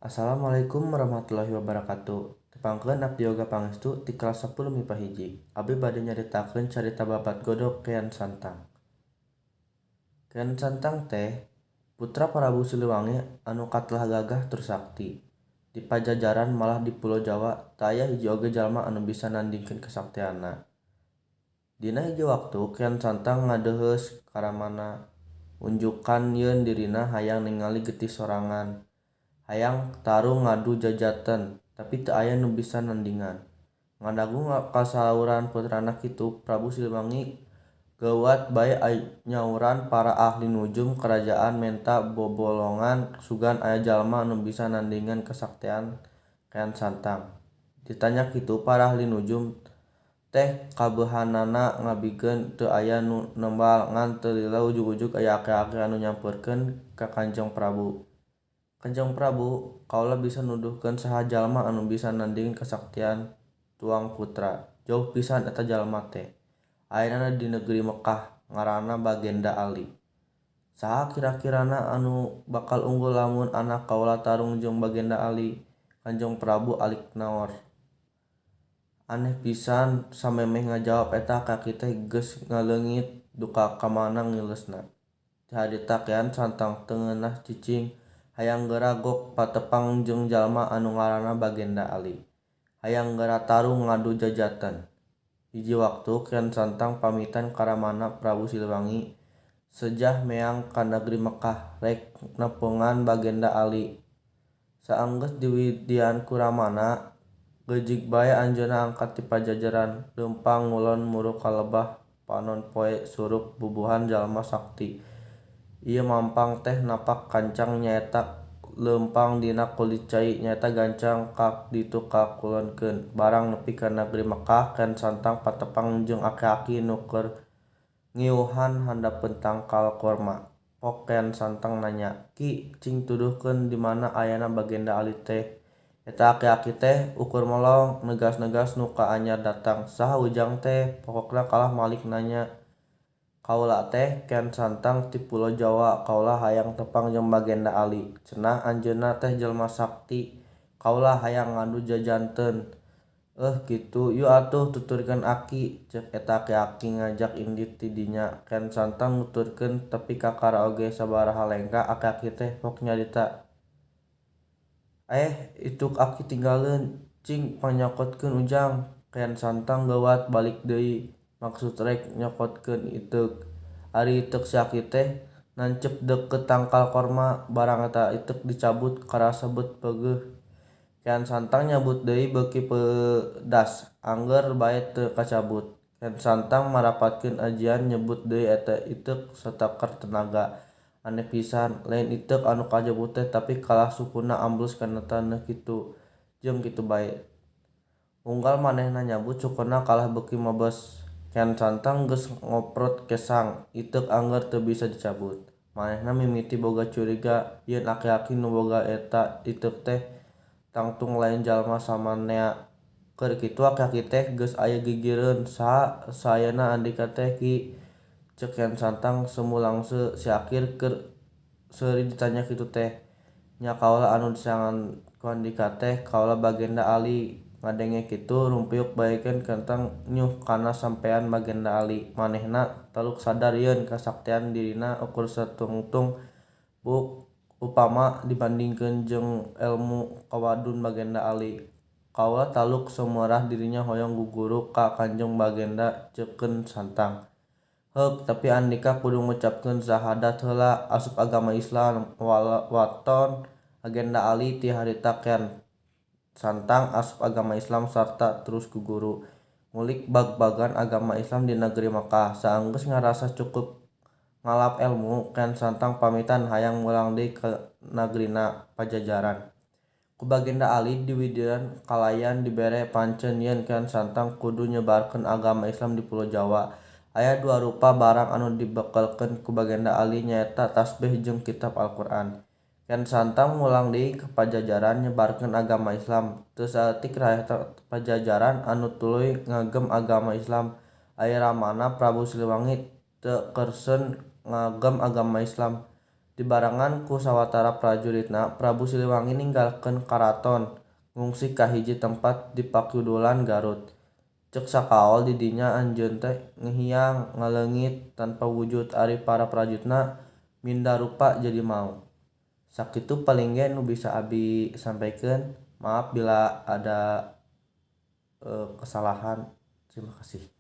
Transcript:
Assalamualaikum warahmatullahi wabarakatuh. Tepangkeun abdi Yoga Pangestu ti kelas 10 MIPA 1. Abdi bade nyaritakeun carita babat godog Kian Santang. Kian Santang teh putra Prabu Siliwangi anu katelah gagah tur sakti. Di Pajajaran malah di Pulo Jawa teu aya hiji oge jalma anu bisa nandingkeun kasaktianna. Dina hiji waktu Kian Santang ngadeuheus ka Ramana unjukan yeun dirina hayang ningali getih sorangan. Hayang tarung ngadu jajaten, tapi teu aya nu bisa nandingan. Ngadagu kasauran putrana kitu, Prabu Siliwangi geuwat bae nyauran para ahli nujum karajaan menta bobolongan sugan aya jalma anu bisa nandingan kasaktian Kian Santang. Ditanya kitu para ahli nujum teh kabeuhanana ngabigkeun teu aya nu nembal ngan teu lila ujug-ujug aya aki-aki anu nyamperkeun ka Kanjeng Prabu. Kanjeng Prabu, kaula bisa nuduhkeun saha jalma anu bisa nandingan kasaktian tuang putra. Jauh pisan eta jalma teh. Ayana di negeri Mekkah, ngaranna Bagenda Ali. Saha kira-kirana anu bakal unggul lamun anak kaula tarung jeung Bagenda Ali? Kanjeng Prabu alik naor. Aneh pisan samemeh ngajawab eta aki teh geus ngaleungit duka ka mana ngileusna. Ti harita Kian Santang teu ngeunah cicing hayang geura gok patepang jeung jalma anu ngaranna Bagenda Ali. Hayang geura tarung ngadu jajaten. Hiji waktu Kian Santang pamitan ka ramana Prabu Siliwangi sejah meang ka negeri Mekkah rek nepungan Bagenda Ali. Saenggeus diwidian ku ramana gejig bae anjeunna angkat ti Pajajaran leumpang ngulon muru ka lebah panon poe suruk bubuhan jalma sakti. Ieu mampang teh napak kancang nyaeta leumpang dina kulit cai nyaeta gancang ka ditu ka kulonkeun. Barang nepi ka negeri Mekkah Kian Santang patepang jeung aki-aki nu keur ngiuhan handapeun tangkal korma. Pok Kian Santang nanya, "Ki, cing tuduhkeun di mana ayana Bagenda Ali teh?" Eta aki-aki teh ukur melong negas-negas nu ka anyar datang. "Saha ujang teh?" Pokokna kalah malik nanya. "Kaula teh Kian Santang ti Pulo Jawa, kaula hayang tepang jeung Bagenda Ali. Cenah anjeunna teh jelema sakti. Kaula hayang ngadu jajanteun." "Eh kitu, yu atuh tuturkeun aki," ceuk eta aki-aki ngajak indit ti dinya. Kian Santang nuturkeun tepi ka kakara oge sabaraha lengkah aki-aki teh pok nyarita. "Eh ituk aki tinggaleun, cing pangnyokotkeun ujang." Kian Santang geuwat balik deui maksud rek nyokotkeun iteuk. Ari iteuk si aki teh nancep deukeut tangkal korma, barang eta iteuk dicabut karasa beut peugeuh. Kian Santang nyabut deui beuki pedas, angger bae teu kacabut. Kian Santang marapatkeun ajian nyebut deui eta iteuk sataker tenaga. Aneh pisan, lain iteuk anu kacabut teh tapi kalah sukuna ambles kana taneuh kitu jeung kitu bae. Unggal manehna nyabut sukuna kalah beuki mabes. Kian Santang geus ngoprot kesang, iteuk angger teu bisa dicabut. Manehna mimiti boga curiga yeun aki-aki nu boga eta iteuk teh tangtung lain jalma samanea. Keur kitu aki-aki teh geus aya gigireun, "Saha saayana andika teh Ki?" Ceuk Kian Santang semu langse si akir keur seuri ditanya kitu teh. "Nya kaula anu diseangan ku andika teh kaula Bagenda Ali." Ngadenge kitu rumpiuk bae Kian Santang nyuh kana sampean Bagenda Ali. Manehna taluk sadar yeun kasaktian dirina ukur satungtung buuk upama dibandingkeun jeung elmu kawadun Bagenda Ali. "Kaula taluk samuarah dirinya hoyong guguru ka Kanjeng Bagenda," ceuk Kian Santang. "Heuk, tapi andika kudu ngucapkeun sahadat heula asup agama Islam waton Bagenda Ali." Ti harita Kian Santang asup agama Islam sarta terus guguru ngulik bag-bagan agama Islam di negeri Mekkah. Saenggeus ngarasa cukup ngalap elmu, Kian Santang pamitan hayang mulang deui ka nagrina Pajajaran. Ku Bagenda Ali diwidian kalayan dibere pancen yeun Kian Santang kudu nyebarkeun agama Islam di Pulo Jawa. Aya dua rupa barang anu dibekelkeun ku Bagenda Ali nyaeta tasbih jeung kitab Al-Qur'an. Kian Santang mulang deui ka Pajajaran nyebarkeun agama Islam. Teu saeutik rakyat Pajajaran anu tuluy ngagem agama Islam. Ari ramana Prabu Siliwangi teu kerseun ngagem agama Islam. Dibarengan ku sawatara prajuritna Prabu Siliwangi ninggalkeun karaton ngungsi ka hiji tempat di pakidulan Garut. Ceuk sakaol di dinya anjeun teh ngihiang ngaleungit tanpa wujud ari para prajuritna minda rupa jadi maung. Sakitu paling ge nu bisa abi sampaikan. Maaf bila ada kesalahan. Terima kasih.